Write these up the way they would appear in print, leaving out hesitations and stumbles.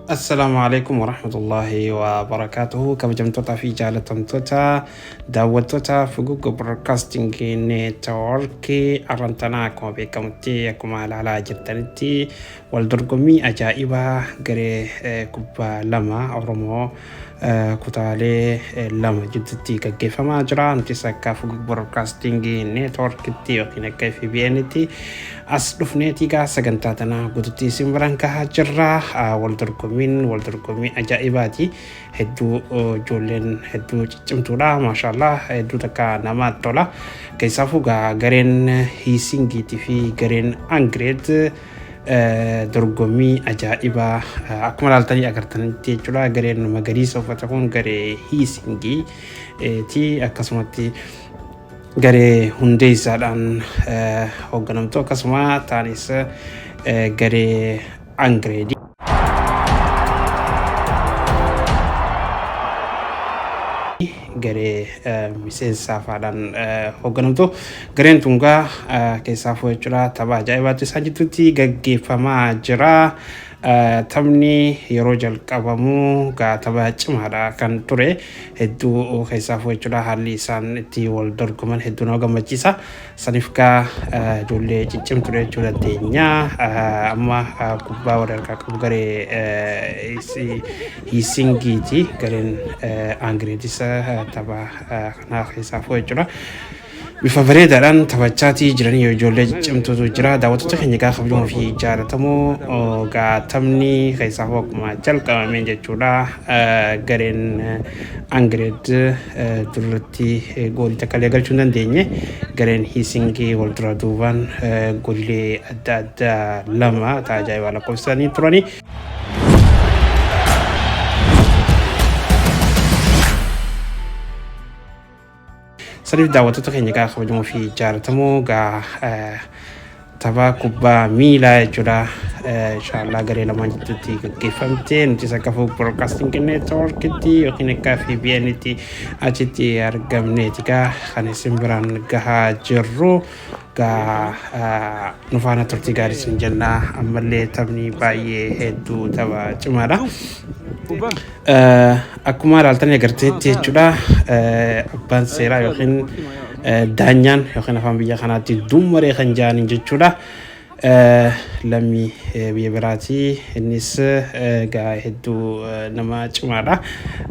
Assalaamu alaikum warahmatullahi wabarakatuhu. Kabajamtootaa fi jaalatamtoota daawwattoota Fuguggo Broadcasting Network, arrantanaa akkuma beekamutti, akkuma ilaalaa jirtanitti, wal dorgommii ajaa'ibaa garee kubbaa lama Oromoo kutaalee lama jidduutti gaggeeffamaa jira. Nutis akka Fuguggo Broadcasting Networkitti yookiin akka FBNtti as dhufneeti gaa sagantaa tanaa guututti isin biraan gahaa jirra. Wal dorgommiin wal dorgommii ajaa'ibaati. Hedduu ijoolleen hedduu ciccimtuudha. Maashaallah, hedduu takka nama tola. Keessaafuu gaa gareen Hiisingiitii fi gareen Angireet dorgommii ajaa'ibaa akkuma ilaaltanii agartanitti jechuudha. Gareen magariisa uffata kun garee Hiisingii ti, akkasumatti garee hundeessaadhaan hoogganamtu, akkasuma taanis garee Angireedi. Garee miseensaa faadhaan hoogganamtu. Gareen tungaa keessaafuu jechuudha, tapha ajaa'ibaatu isaan jidduutti gaggeeffamaa jira. Taphni yeroo jalqabamu gaa tapha cimaadha kan ture, hedduu keessaafuu jechuudha, haalli isaan itti wal dorgoman hedduu nama gammachiisa. Saniif gaa ijoollee ciccimtuudha jechuu dandeenya. Amma kubbaa warri harkaa qabu garee Hiisingiiti. Gareen Angireetis tapha kanaa keessaafuu jechuudha, bifa bareedaadhaan taphachaatii jiranii ijoollee ciccimtuutu jira. Daawwattoota keenya gaa kabajamoo fi jaallatamoo, gaa taphni keessaafuu akkuma jalqabameen jechuudha, gareen Angireed duratti goolii takka illee galchuu hin dandeenye. Gareen Hiisingii wal dura duubaan goolilee adda addaa lama ta'a ajaa'ibaa lakkoofsisanii turanii. Saniif daawwattoota keenya gaa kabajamoo fi jaallatamoo, gaa tapha kubbaa miilaa jechuudha. Inshaallah garee lamaan jidduutti gaggeeffamte, nutis akka Fuug Broadcasting Networkitti yookiin akka FBNtti achitti argamneeti gaa kan isin biraan gahaa jirru. Gaa nu faana turtii gaarii isin jenna. Ammallee taphni baay'ee hedduu tapha cimaadha. Akkuma ilaaltanii agarteetti jechuudha, abbaan seeraa yookiin daanyaan yookiin afaan biyya kanaatti dummaree kan jedhaniin jechuudha. Lammii biyya biraati. Innis egaa hedduu nama cimaadha.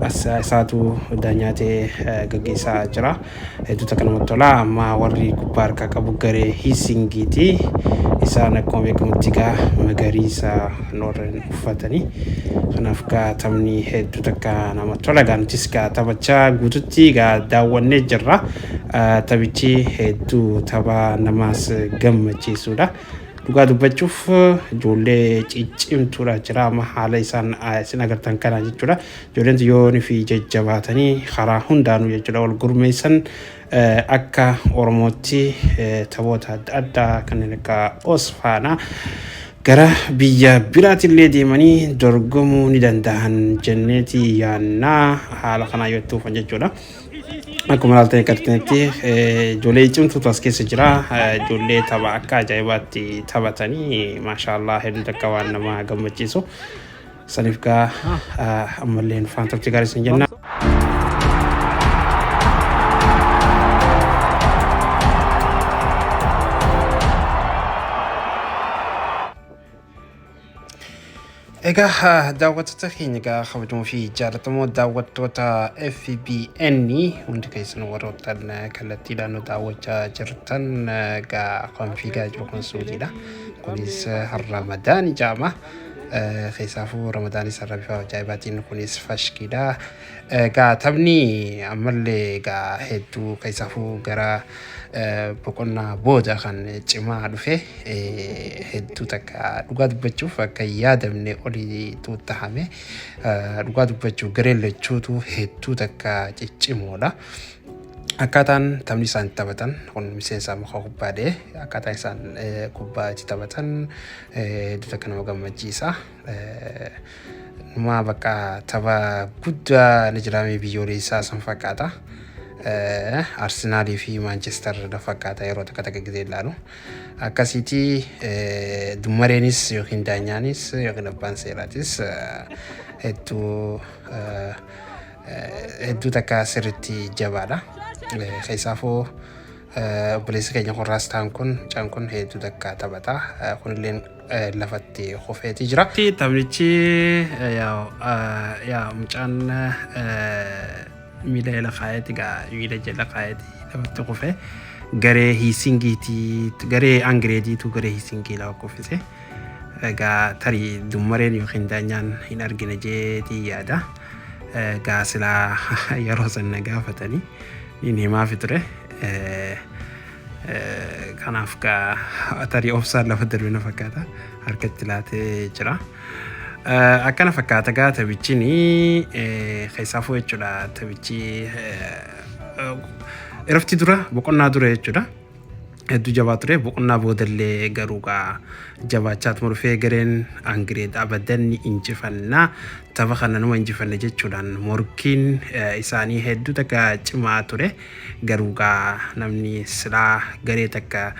As isaatu daanyaa ta'ee gaggeessaa jira. Hedduu takka namatti tola. Amma warri kubbaa harkaa qabu garee Hiisingiiti. Isaan akkuma beekamutti egaa magariisa kan warreen uffatanii. Kanaaf egaa taphni hedduu takka namatti tola. Egaa nutis egaa taphachaa guututti egaa daawwannee jirra. Taphichi hedduu tapha namaas gammachiisudha. Dhugaa dubbachuuf ijoollee ciccimtuudha jira amma haala isaan isin agartan kana jechuudha. Ijoolleen yoon fi jajjabaatanii karaa hundaanuu jechuudha wal gurmeessan, akka Oromootti taphoota adda addaa kanneen akka Osfaanaa gara biyya biraatillee deemanii dorgomuu ni danda'an jenneeti yaannaa, haala kanaa yoo itti fufan jechuudha. Akkuma ilaaltanii agartanitti ijoollee cimtuutu as keessa jira. Ijoollee tapha akka ajaa'ibaatti taphatanii, maashaallah, hedduu takka waan nama gammachiisu. Saniif gaa ammallee faan turtii gaarii isin jenna. Egaa daawwattoota keenya egaa kabajamoo fi jaallatamoo daawwattoota FBN, hundi keessan warroottan kallattiidhaan nu daawwachaa jirtan, egaa kan fiigaa jiru kun suudiidha. Kunis Ramadaan jedhama. Keessaafuu Ramadaanis har'a bifa ajaa'ibaatiin kunis fashkiidha. Egaa taphni ammallee egaa hedduu keessaafuu gara boqonnaa booda kan cimaa dhufe, hedduu takka dhugaa dubbachuuf akka hin yaadamne oliitu tahame. Dhugaa dubbachuuf gareen lachuutu hedduu takka ciccimoodha. Akkaataan taphni isaan itti taphatan kun miseensa muka kubbaadhe, akkaataan isaan kubbaa itti taphatan hedduu takka nama gammachiisa. Numaa bakka tapha guddaa ni jiraame biyyoolessaa san fakkaata. Arsenaalii fi Maanchestar na fakkaata yeroo takka takka gisee ilaalu. Akkasiiti dummareenis yookiin daanyaanis yookiin abbaan seeraatis hedduu hedduu takka sirriitti jabaadha. Keessaafuu obboleessi keenya kun raastaan kun mucaan kun hedduu takka taphata. Kunilleen lafatti kufeeti jira. Taphnichi yaa mucaan miila jala kaayeeti gaa miila jala kaayeeti lafatti kufe garee hiisingiiti garee angireediitu garee hiisingii lafa kuffise. Egaa tarii dummareen yookiin daanyaan hin argine jeetii yaada. Egaa silaa yeroo san na gaafatanii niin himaafi ture. Kanaaf gaa tarii obsaan lafa darbe na fakkaata harkatti laatee jira. Akkana fakkaata gaa taphichi keessaafuu jechuudha taphichi irafti dura boqonnaa dura jechuudha. Hedduu jabaa ture boqonnaa boodallee garuu gaa jabaachaatuma dhufee gareen Angireed abadan ni injifannaa tapha kana numa injifanne jechuudhaan morkiin isaanii hedduu takka cimaa ture. Garuu gaa namni silaa garee takka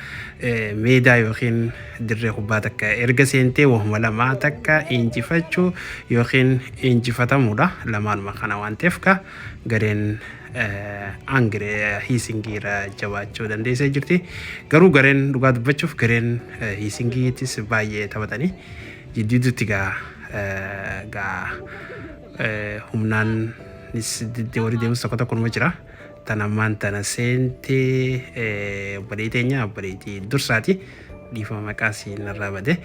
meedaa yookiin dirree kubbaa takka erga seentee wahuma lamaa takka injifachuu yookiin injifatamuudha lamaanuma kana waan ta'eef gaa gareen Angiree Hiisingiirra jabaachuu dandeessee jirti. Garuu gareen dhugaa dubbachuuf gareen Hiisingiitis baay'ee taphatanii jidduutti gaa gaa humnaanis warri deemus tokko tokko numa jira. Tan ammaan tana seentee obboleettii teenya obboleettii dursaati. Dhiifama maqaa siin narraa bade.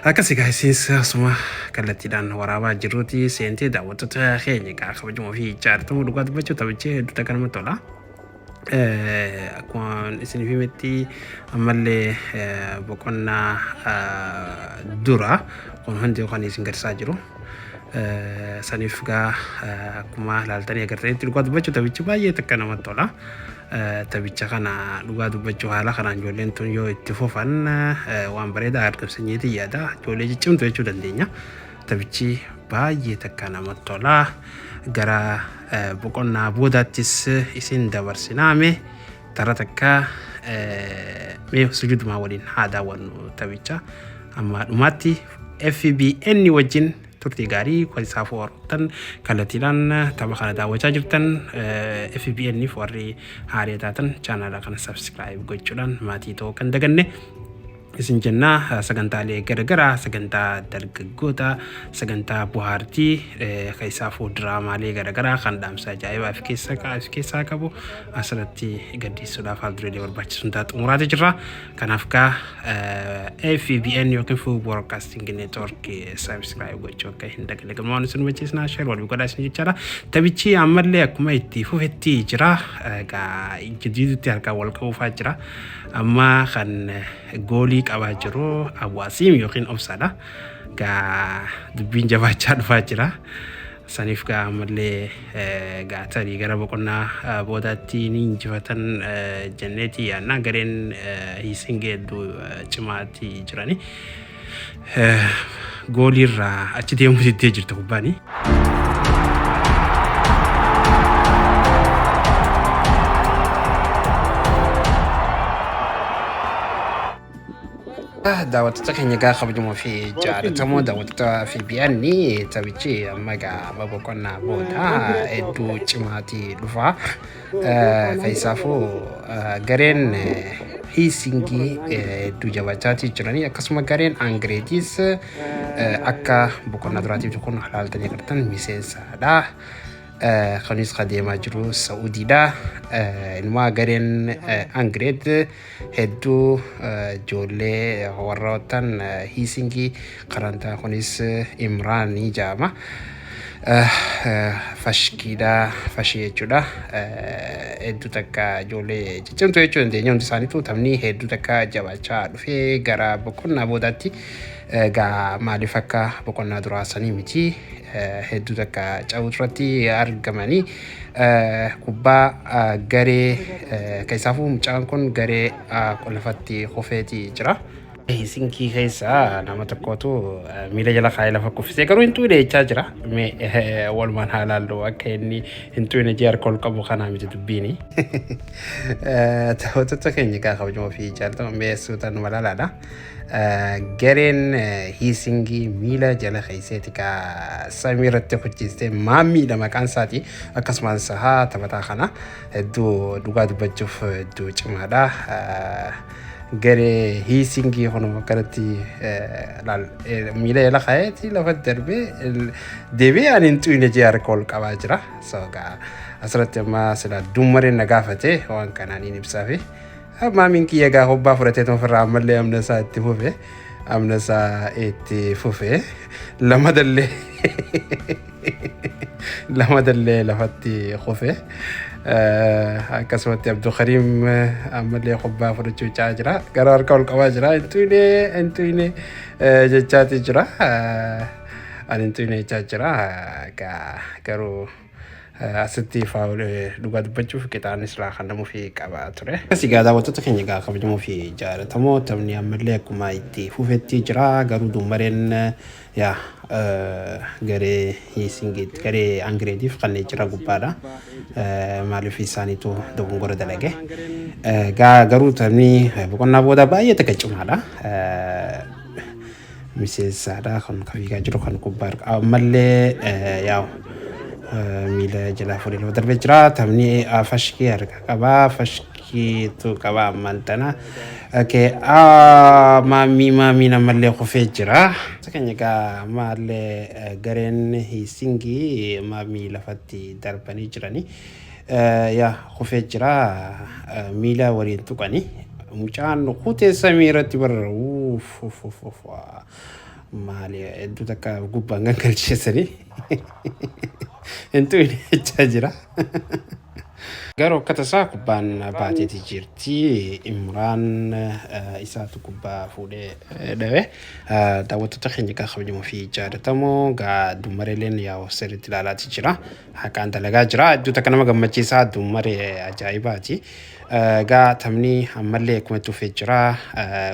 Akkas egaa isinis asuma kallattiidhaan waraabaa jirruuti seentee daawwattoota keenya egaa kabajamoo fi jaallatamoo dhugaa dubbachuu taphichi hedduu takka namatti tola. Akkuma isiniif himetti ammallee boqonnaa dura kun hundi kan isin garsiisaa jiru. Saniif gaa akkuma ilaaltanii agartanitti dhugaa dubbachuu taphichi baay'ee takka namatti tola. Taphicha kana dhugaa dubbachuu haala kanaan ijoolleen tun yoo itti fufan waan bareedaa argamsanyeetii yaada. Ijoollee ciccimtu jechuu dandeenya. Taphichi baay'ee takka namatti tola. Gara boqonnaa boodaattis isin dabarsinaame tara takka mee sujuudumaa waliin haa daawwannu taphicha. Amma dhumaatti FBN wajjin turtii gaarii isaaf hortan kallattiidhaan tapha kana daawwachaa jirtan FBN fi warri haaraa taatan chaanaala kana subscribe gochuudhaan maatii ta'uu kan daganne isin jennaa. Sagantaalee garagaraa, sagantaa dargaggoota, sagantaa bohaartii, keessaafuu diraamaalee garagaraa kan dhaamsa ajaa'ibaa of keessaa qabu asirratti gadhiisuudhaaf haal dureelee barbaachisu hundaa xumuraati jirra. Kanaaf gaa FBN yookiin Full Broadcasting Network subscribe gochuu akka hin daganne galma waan isin hubachiisnaa share walii godhaa isin jechaadha. Taphichi ammallee akkuma itti fufetti jira. Egaa jidduutti harkaan wal qabuufaa jira. Amma kan goolii qabaa jiru Awwaasiim yookiin Obsaadha. Gaa dubbiin jabaachaa dhufaa jira. Saniif gaa ammallee gaa tarii gara boqonnaa boodaatti ni injifatan jenneeti yaadna. Gareen Hiisingee hedduu cimaatti jirani. Gooliirraa achi deemuu diddee jirti kubbaani. Daawwattoota keenya gaa kabajamoo fi jaallatamoo daawwattoota fi biyyaanni taphichi amma gaa boqonnaa booda hedduu cimaati dhufa. Keessaafuu gareen Hiisingii hedduu jabaachaatii jiranii akkasuma gareen Angireetiis akka boqonnaa duraatiif kun ilaaltanii agartan miseensadha. Kunis kan deemaa jiru Sa'udiidha. Inumaa gareen Angireet hedduu ijoollee warroottan Hiisingii karantaa kunis Imraanii jedhama. Fashkiidha fashii jechuudha. Hedduu takka ijoollee ciccimtuu jechuu dandeenya hundi isaaniitu taphni hedduu takka jabaachaa dhufee gara boqonnaa boodaatti egaa maaliif akka boqonnaa duraa sanii miti hedduu takka cabuu irratti argamanii kubbaa garee keessaafuu mucaan kun garee lafatti kufeeti jira. Sinkii keessa nama tokkotu miila jala kaa'ee lafa kuffisee garuu hin xuune jechaa jira. Mee walumaan haa ilaallu akka inni hin xuune jee harka ol qabu kanaa miti dubbiini. Taphattoota keenya egaa kabajamoo fi jaallatamoo mee suutaan malaalaadha. Gareen hiisingii miila jala keesseeti kaa samii irratti kuchistee maammiidha maqaan isaati. Akkasumas haa taphataa kana hedduu dhugaa dubbachuuf hedduu cimaadha. Garee hiisingii kun akkanatti miila jala kaa'eeti lafa darbee deebi'ee ani hin xuyne jee harka ol qabaa jira. So egaa asirratti amma sila dummareen na gaafate waan kanaan hin ibsaafi. Maamiin kiyya egaa hobbaa fudhatee ofirraa ammallee amna isaa itti fufe. Amna isaa itti fufe. Lama dallee lama dallee lafatti kufe. Akkasumatti Abdulkariim ammallee kubbaa fudhachuu caa jira. Gara harka ol qabaa jira. Hin xuyne hin xuyne jechaati jira. Ani hin xuyne jechaa jira. Garuu asitti foul dhugaa dubbachuuf qixaanis irraa kennamuufii qaba ture. Egaa daawwattoota keenya egaa kabajamoo fi jaallatamoo, taphni ammallee akkuma itti fufetti jira. Garuu dummareen yaa garee hiisingiit garee angireediif kanneen jira gubbaadha. Maaliif isaaniitu dogongora dalage. Garuu taphni boqonnaa booda baay'ee takka cimaadha. Miseensaadha kan fiigaa jiru kan kubbaa ammallee yaa'u miila jalaa fuudhee lafa darbee jira. Taphni fashkii harka qabaa fashkiitu qaba ammaan tana. Okay, maammii maamiin ammallee kufee jira. Keenya egaa ammallee gareen hiisingii maammii lafatti darbanii jirani. Yaa kufee jira, miila waliin tuqani. Mucaan kutee samii irratti barra uuf uuf uuf uuf maali hedduu takka gubbaan gangalcheessanii hin tuqne jechaa jira. Garuu akka tasaa kubbaan baateeti jirti. Imraan isaatu kubbaa fuudhee dhabe. Daawwattoota keenya egaa kabajamoo fi jaallatamoo, gaa dummareeleen yaa'u sirriitti ilaalaati jira. Haqaan dalagaa jira. Hedduu takka nama gammachiisaa, dummaree ajaa'ibaati. Gaa taphni ammallee akkuma itti fufee jira.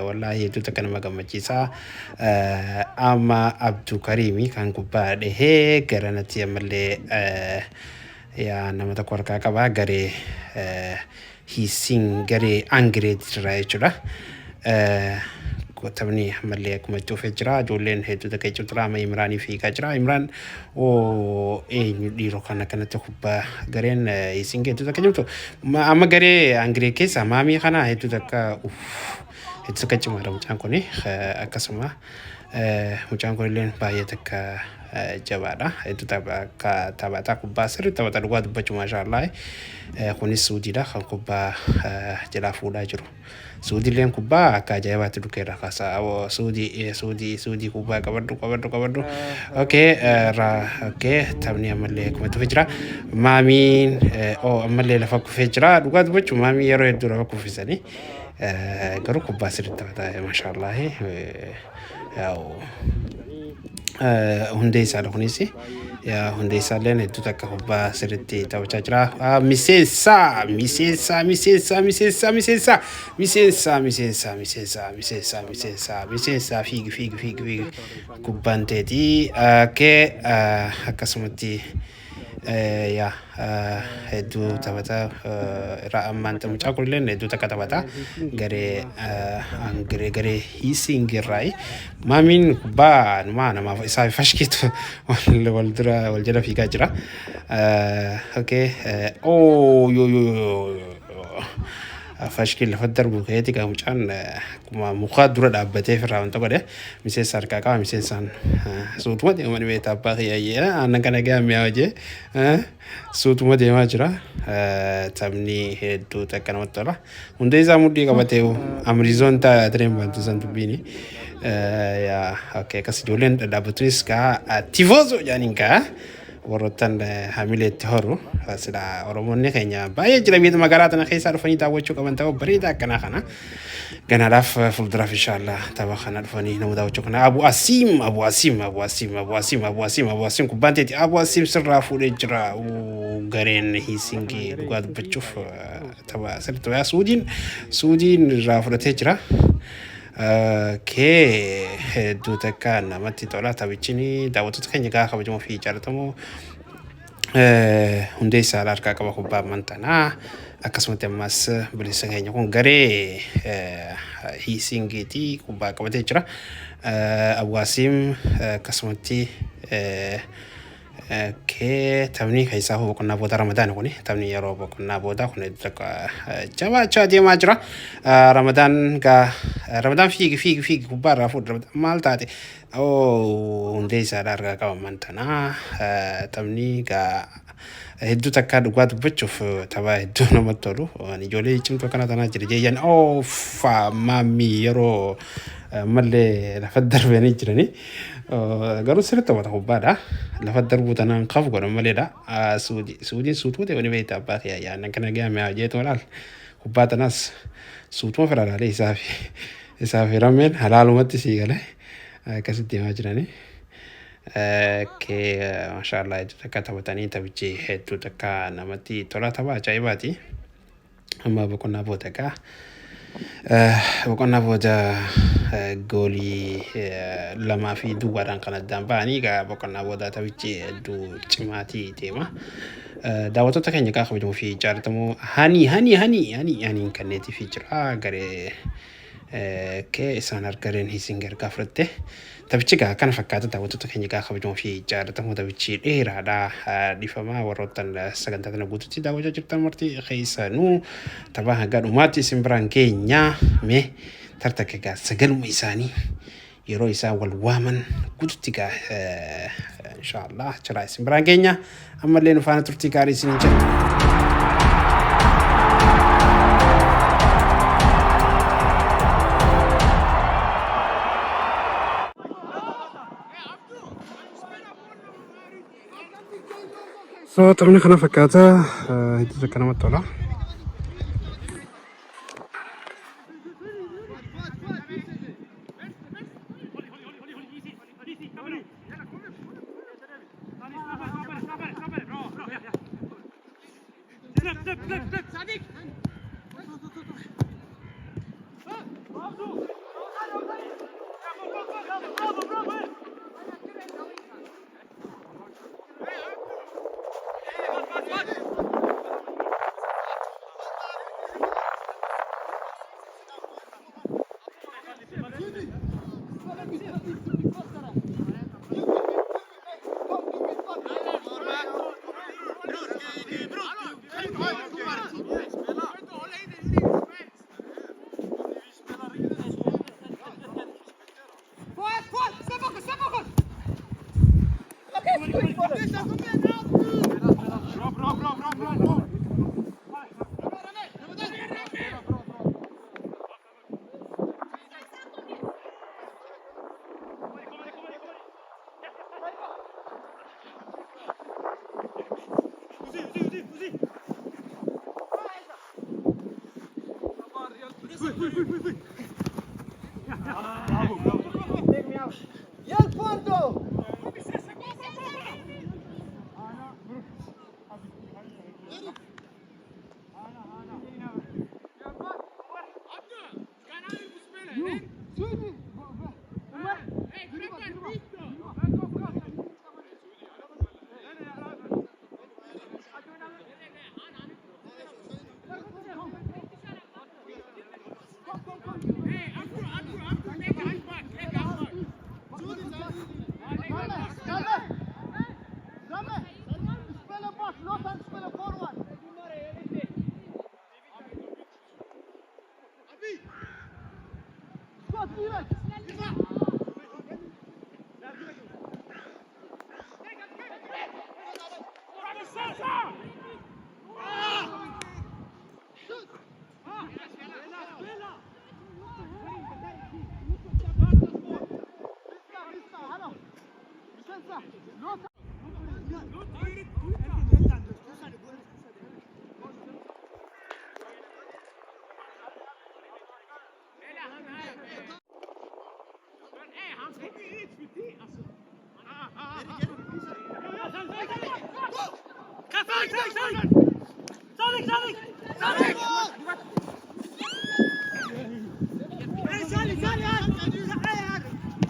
Wallaahi hedduu takka nama gammachiisaa. Amma Abduu Kariimi kan kubbaa dhahee garanatti ammallee yaa nama tokko harkaa qaba garee hiisiin garee angireet irraa jechuudha. Taphni ammallee akkuma itti fufee jira. Ijoolleen hedduu takka jechuudha. Amma Imraanii fiigaa jira. Imraan oo eenyu dhiiroo kan akkanatti kubbaa gareen hiisiin hedduu takka jirtu. Amma garee angiree keessa maamii kana hedduu takka hedduu takka cimaadha mucaan kuni. Akkasuma mucaan kun illee baay'ee takka jabaadha. Hedduu taphataa kubbaa sirriitti taphata dhugaa dubbachuu, maashaallah. Kunis Suudiidha kan kubbaa jalaa fuudhaa jiru. Suudiilleen kubbaa akka ajaa'ibaatti dhukee irraa kaasa. Suudii, Suudii, Suudii, kubbaa qabadhu, qabadhu, qabadhu. Okay, okay, taphni ammallee akkuma itti fufee jira. Maamiin oh ammallee lafa kufee jira. Dhugaa dubbachuu maamii yeroo hedduu lafa kuffisanii. Garuu kubbaa sirriitti taphata, maashaallah. Yaa'u hundee isaadha kunis. Hundee isaalleen hedduu takka kubbaa sirriitti taphachaa jira. Miseensa, miseensa, miseensa, miseensa, miseensa, miseensa, miseensa, miseensa, miseensa, miseensa, miseensa, fiigi, fiigi, fiigi, fiigi, kubbaan teetii. Okay, akkasumatti yaa hedduu taphata irraa ammaan mucaa kunillee hedduu takka taphata garee garee garee hiising irraayi. Maamiin kubbaa numaa namaaf isaa fashkiitu wal dura wal jala fiigaa jira. Okay, oh yo yo yo, fashkiin lafa darbu ka'eeti gaa mucaan akkuma mukaa dura dhaabbatee ofirraa wanta godhe. Miseensa harkaa qaba. Miseensaan suutuma deema dhibee taabbaa kiyyayyee aannan kana gaa mi'aa hojii suutuma deemaa jira. Taphni hedduu takka namatti tola. Hundee isaa mudhii qabatee amrizoon tireen bantu san dubbiini. Yaa okay, akkas ijoolleen dhadhaabbatunis gaa tifoozoo jedhaniin gaa warroottan hamileetti horu sila Oromoonni keenya baay'ee jira biyya magaalaa tana keessaa dhufanii daawwachuu qaban ta'uu bareedaa akkanaa kana. Ganaadhaaf fuulduraaf inshaallah tapha kana dhufanii nama daawwachuu kana. Abu Asiim, Abu Asiim, Abu Asiim, Abu Asiim, Abu Asiim, Abu Asiim, kubbaan teeti Abu Asiim sirraa fuudhee jira. Gareen hiisingii dhugaa dubbachuuf tapha sirriitti wayaa Suudiin Suudiin irraa fudhatee jira. Kee hedduu takka namatti tola taphichi. Daawwattoota keenya gaa kabajamoo fi jaallatamoo, hundee isaa harkaa qaba kubbaa ammantanaa. Akkasumatti ammas bilisa keenya kun garee Hiisingiitii kubbaa qabatee jira. Abwaasiim akkasumatti kee taphni keessaa boqonnaa booda Ramadaan kun, taphni yeroo boqonnaa booda kun takka jabaachaa deemaa jira. Ramadaan gaa, Ramadaan fiigi fiigi fiigi, kubbaa irraa fuudhi Ramadaan, maal taate? Hundee isaadha harkaa qaba ammantanaa. Taphni gaa hedduu takka dhugaa dubbachuuf tapha hedduu namatti tolu. Ijoollee cimtuu akkana tanaa jira jeeyyan maammii yeroo ammallee lafa darbanii jiranii. Garuu sirriitti taphata kubbaadha. Lafa darbuu tanaan kafu godhan maleedha. Suudiin suutuu ta'e wani beekta abbaa kiyya yaadnan kana gaame jeetu laal. Kubbaa tanaas suutuma fira laalee isaaf hirameen halaalumatti sii galee akkasitti deemaa jiranii. Kee maashaallah, hedduu takka taphatanii, taphichi hedduu takka namatti tola, tapha ajaa'ibaati. Amma boqonnaa booda egaa boqonnaa booda goolii 2 fi duwwaadhaan kan addaan ba'anii, egaa boqonnaa booda taphichi hedduu cimaatii deema. Daawwattoota keenya egaa kabajamoo fi jaallatamoo, hani hani hani hani haniin kanneetiif jira garee kee isaan gareen Hiisin gargaa fudhatte. Taphichi egaa kana fakkaata. Daawwattoota keenya egaa kabajamoo fi jaallatamoo, taphichi dheeraadha. Dhifamaa warroottan sagantaa kana guututti daawwachaa jirtan marti keessanuu, tapha hanga dhumaatti isin biraan keenya. Mee tartakka egaa sagaluma isaanii yeroo isaan wal waaman guututti egaa inshaallah jiraa isin biraan keenya. Ammallee nu faana turtii gaarii isiniin jedha. So taphni kana fakkaata, hedduu takka namatti tola.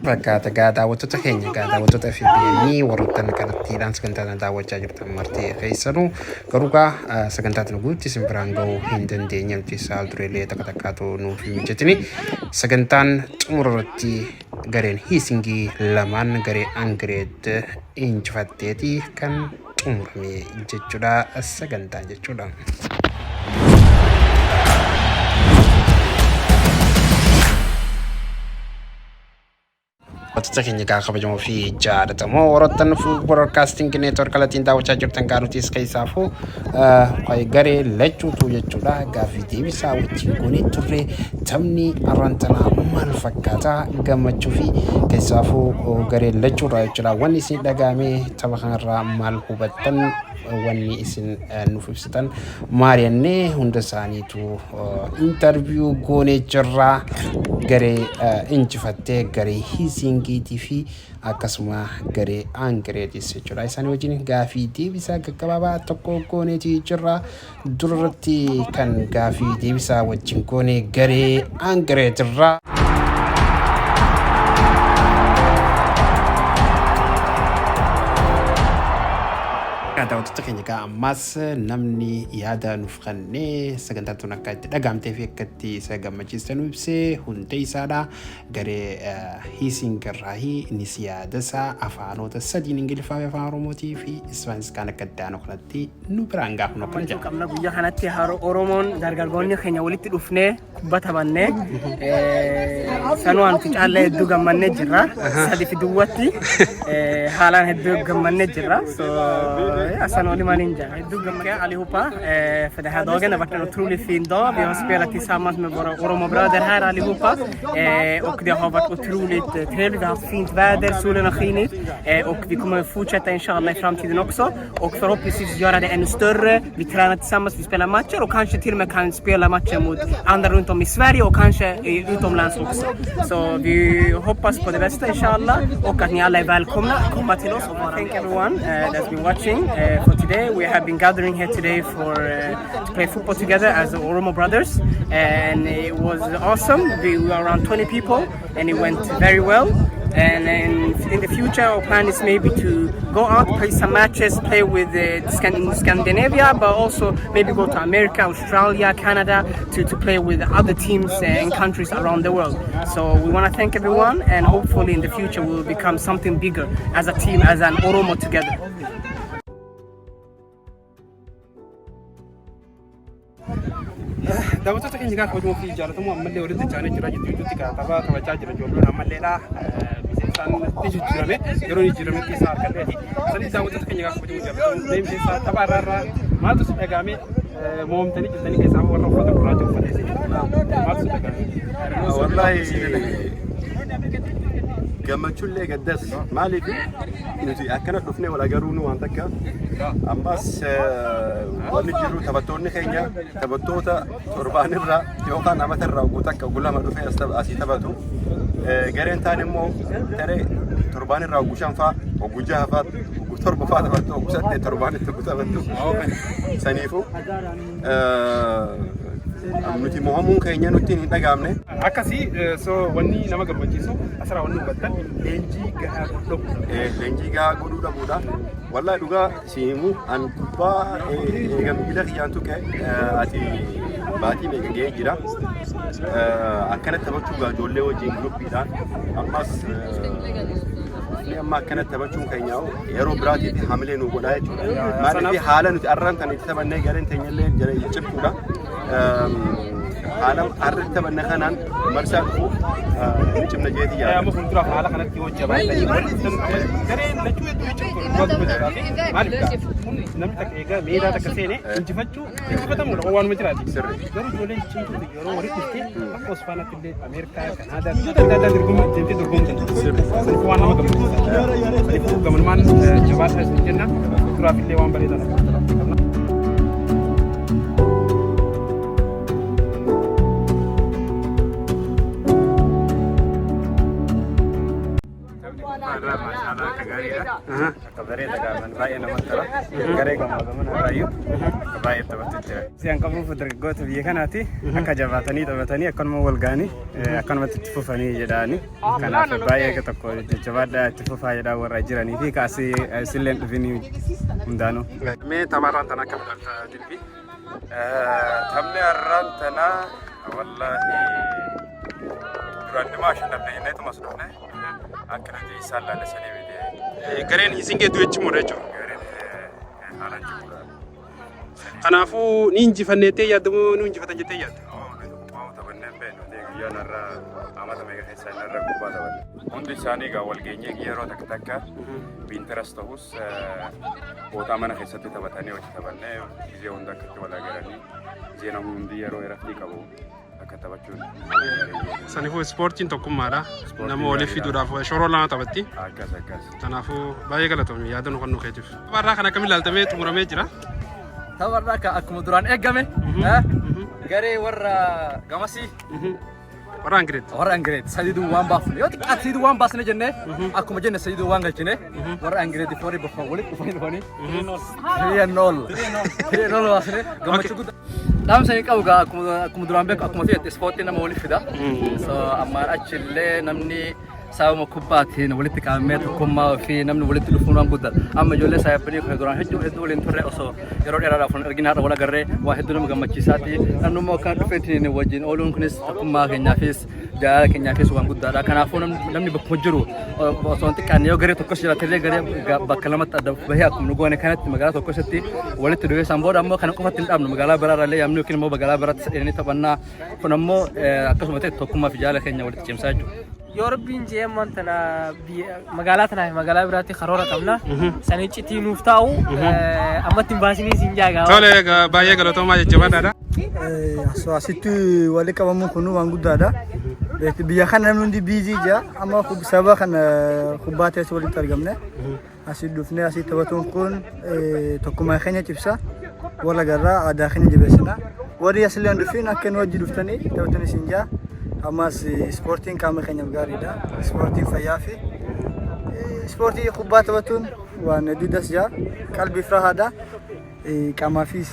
Fakkaata gaa daawwattoota keenya, gaa daawwattoota FBN, warroottan kanattiidhaan sagantaa kana daawwachaa jirtan marti keessanuu, garuu gaa sagantaa tana guutti isin biraan gahuu hin dandeenye. Nuti saal dureelee takka takkaatu nuuf hin mijatini. Sagantaan xumura irratti gareen Hiisingii lamaan garee Angireet injifatteeti kan xumurame jechuudha sagantaan jechuudha. Wantoota keenya gaa kabajamoo fi jaalatamoo warroottan Broadcasting Network kallattiin daawwachaa jirtan, gaa nutis keessaafuu garee lachuutu jechuudha gaaffii deebisaa wajjin goonee turre. Taphni arraan tanaa maal fakkaata? Gammachuu fi keessaafuu garee lachuurraa jechuudha wanni isin dhaga'ame, tapha kanarraa maal hubattan, wanni isin nuuf ibsitan maari'annee hunda isaaniitu interview goonee jirra. Garee injifattee, garee Hiisingiitii fi akkasuma garee Angireetis jechuudha. Isaan wajjin gaafii deebisaa gaggabaabaa tokko gooneetii jirra. Durarratti kan gaafii deebisaa wajjin goone garee Angireetirraa. Daawwattoota keenya, egaa ammaas namni yaada nuuf kennee sagantaan tun akka itti dhagaamtee fi akka itti isa gammachiiste nu ibsee hundee isaadha. Garee Hiising irraahi innis yaada isaa afaanota sadiin, Ingiliffaa fi Afaan Oromootii fi Ispaanis kan akka itti aanu kanatti nu biraan gaafnu akkana gammachuu jedha. Qabna guyyaa kanatti haroo Oromoon dargaggoonni keenya walitti dhufnee kubba taphannee sanuu nuti caallaa hedduu gammannee jirra. 3-0tti haalaan hedduu gammannee jirra. Så ja, sen håller man in hedduu gammannee allihopa för den här dagen. Det har varit en otroligt fin dag. Vi har spelat tillsammans med våra Oromo-bröder här allihopa och det har varit otroligt trevligt. Vi har haft fint väder, solen har skinit och vi kommer fortsätta inshallah i framtiden också och förhoppningsvis göra det ännu större. Vi tränar tillsammans, vi spelar matcher och kanske till och med kan spela matcher mot andra runt om i Sverige och kanske utomlands också. Så vi hoppas på det bästa inshallah och att ni alla är välkomna att komma till oss och vara. Thank everyone that's been watching for today. We have been gathering here today for to play football together as the Oromo brothers and it was awesome. We were around 20 people and it went very well. And in the future, our plan is maybe to go out, play some matches, play with in Scandinavia, but also maybe go to America, Australia, Canada to play with other teams and countries around the world. So we want to thank everyone, and hopefully in the future we will become something bigger as a team, as an Oromo together. Daawwattoota keenya gaa kabajamoo fi jaallatamoo, ammallee walitti chaanee jira jidduu jidduutti gaa tapha taphachaa jira ijoolleen ammalleedha. Miseensaan ni jijjiirame, yeroo jijjiirametti isaa argadheeti. Sanis daawwattoota keenya gaa kabajamoo jaallatamoo, mee miseensa tapha irraa irraa maaltu si dhagahame? Moomtanii jirtanii, keessaa warra uffata gurraacha uffatee si maaltu si dhagahame? Wallahi gammachuullee gaddas, maaliif nuti akkana dhufnee wal agaruu nu waan takka. Ammas wanni jiru, taphattoonni keenya taphattoota torbaan irraa yookaan amata irraa oguu takka oguu lama dhufee asii taphatu. Gareen taan immoo taree torbaan irraa oguu shan faa, oguu jaha faa, oguu torba faa taphattu, oguu saddeet torbaanitti oguu taphattu. Saniifuu nuti mo'amuun keenya nutti hin dhagaamne. Akkasii, so wanni nama gammachiisu asirraa wanni hubattan leenjii gahaa godhu. Leenjii gahaa godhuu dhabuudha. Wallahi dhugaa si himu, an kubbaa eega miila kiyyaan tuqe ati baatii meeqa ga'ee jira. Akkanatti taphachuu gaa ijoollee wajjin groupiidhaan ammas dhufnee amma akkanatti taphachuun keenya yeroo biraatiif hamilee nu godhaa jechuudha. Maaliif haala nuti arraan tan itti taphannee gareen teenyallee jala cimtuudha. Haala har'a itti taphanne kanaan marsaa dhufu ni cimna jeeti yaada. Amma fuulduraaf haala kanatti yoo jabaatanii walitti gareen lachuu hedduu cimtu dhugaa dubbachuudhaaf, maaliif gaa kun namni takka egaa meedaa takka seene injifachuu injifatamuudha waanuma jiraati. Garuu ijoolleen cimtuu yeroo walitti dhuftee akka Osfaanaatti illee Ameerikaa, Kanaadaa, biyyoota adda addaa dorgommii deemtee dorgomuu dandeessi. Saniifuu waan nama gammachiisa. Saniifuu gamanummaan jabaadhaa isin jenna. Fuulduraaf illee waan bareedaa qabna. Irraa maashaallah akka gaariidha. Akka bareeda gaaman baay'ee namatti tola. Garee gamaa gamana irraayyuu akka baay'ee taphatu jira. Si'an qabuuf dargaggoota biyya kanaati akka jabaatanii taphatanii akkanuma wal ga'anii akkanumatti itti fufanii jedhaani. Kanaaf baay'ee akka tokko jajjabaadhaa itti fufaa jedhaa warra jiranii fi kaasii isillee hin dhufinii hundaanuu. Mee tapharraan tana akkam ilaalta dilbii? Taphni har'aan tanaa wallaahi duraan dhuma ashannafne jenneetuma as dhufne akka nuti isaan laalle sanii miti. Gareen isin geedduu jechuudha jechuudha. Gareen haalaan cimuudha. Kanaafuu ni injifanneettee yaadda moo ni injifatan jettee yaadda? Kubbaa taphannee hin beeknu guyyaan har'aa amata meeqa keessaa inni har'a kubbaa taphanne. Hundi isaanii egaa wal geenyee yeroo takka takka winteras ta'us bootaa mana keessatti taphatanii hojii taphannee gizee hunda akkatti wal agaranii gizee namni hundi yeroo irratti qabu akka taphachuun. Saniifuu ispoortiin tokkummaadha. Ispoortiin Nama waliif gaariidha. fiduudhaaf shoora olaanaa taphatti. Akkas akkas. Kanaafuu baay'ee galatoomi yaada nu kennuu keetiif. Tapharraa kan akkamiin ilaaltamee xumuramee jira? Tapharraa akka akkuma duraan eegame garee warra gamasii Warra Angireet. Warra Angireet sadii duwwaan baafne, yoo xiqqaate sadii duwwaan baasne jennee, akkuma jenne sadii duwwaan galchine. Warra Angireet warri bakka walitti dhufanii 3-0 3-0 baasne, gammachuu guddaa. Dhaamsa hin qabu gaa, akkuma duraan beeku, akkuma ta'etti ispoortiin nama walitti fida. So ammaan achillee namni sababa kubbaatiin walitti qabamee tokkummaa ofii namni walitti dhufuun waan guddaadha. Amma ijoollee saayibbanii kun duraan hedduu hedduu waliin turre, osoo yeroo dheeraadhaaf wal argina har'a wal agarree waa hedduu nama gammachiisaati. Namni immoo akkana dhufeetiin wajjin ooluun kunis tokkummaa keenyaafis jaalala keenyaafis waan guddaadha. Kanaafuu namni bakkuma jiru osoo hin xiqqaanne, yoo garee tokkos jiraatellee, garee bakka lamatti adda bahee akkuma nu goone kanatti magaalaa tokko keessatti walitti dhufee, isaan booda ammoo kana qofatti hin dhaabnu, magaalaa biraarraallee yaamnu yookiin immoo magaalaa biraatti sadheenii taphannaa. Kun ammoo akkasuma ta'e tokkummaa fi jaalala keenya walitti cimsaa jechuudha. Yoo rabbiin jee ammaan tana magaalaa tanaa fi magaalaa biraatti karoora qabna. San iccitii nuuf taa'u ammatti hin baasinii siin jaagaa. Tole, baay'ee galatoomaa, jajjabaadhaadha. So asitti walitti qabamuun kun waan guddaadha. Biyya kana namni hundi busy jira. Amma sababa kana kubbaa teessoo walitti argamne. Asii dhufnee asii taphatuun kun tokkummaa keenya cimsa. Wal agarraa, aadaa keenya jabeessina. Warri asillee hin dhufin akka nu wajji dhuftanii taphatanii siin jaa. Ammas ispoortiin qaama keenyaaf gaariidha. Ispoortiin fayyaa fi ispoortii kubbaa taphatuun waan hedduu das jaa. Qalbiif rahaadha. Qaamaafis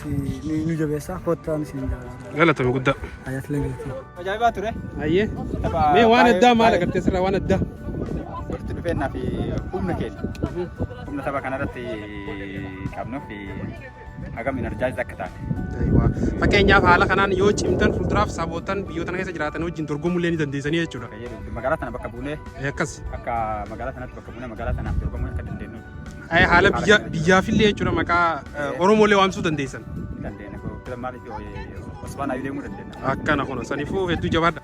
nu jabeessa. Kottaan isin jaa. Galatoomi guddaa. Ayyaatilee galatoomi. Ajaa'ibaa ture. Ayyee. Tapha Mee waan baay'ee- addaa maal agartee sirraa waan addaa? Walitti dhufeennaa fi humna keenya. Humna tapha kanarratti qabnuu fi hagam energize akka taane. Fakkeenyaaf haala kanaan yoo cimtan fuulduraaf sabootan biyyoota keessa jiraatan wajjin dorgomuu illee ni dandeessanii jechuudha. Magaalaa tana bakka buunee Akkas. akka magaalaa sanatti bakka buunee magaalaa tanaaf dorgomuu akka dandeenyu Haala biyya biyyaafillee jechuudha, maqaa Oromoolee waamsuu dandeessan. Ni dandeenya. Maaliif Osfaan ayyuu deemuu dandeenya. Akkana kun saniifuu hedduu jabaadha.